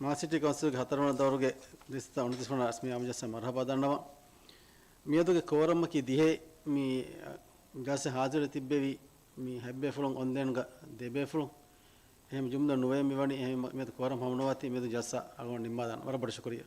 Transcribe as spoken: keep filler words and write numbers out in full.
މާލެ ސިޓީ ކައުންސިލްގެ ހަތަރުވަނަ ދައުރުގެ ދެސަތާ އުނަތިރީސް ވަނަ ރަސްމީ އާއްމު ޖަލްސާ މަރުހަބާ ދަންނަވަން. މިއަދުގެ ކޯރަމަކީ ދިހައެއް. މި ޖަލްސާ ހާޒިރު ތިއްބެވި މި ހަތް ބޭފުޅުން އޮންލައިންގަ ދެ ބޭފުޅުން. އެހެން ޖުމްލަ ނުވެ މިވަނީ. އެހެން މިއަދު ކޯރަމް ހަމަނުވާތީ މިއަދު ޖަލްސާ އަޅުގަނޑު ނިންމާލާނަން. ވަރަށް ބޮޑަށް ޝުކުރިއްޔާ.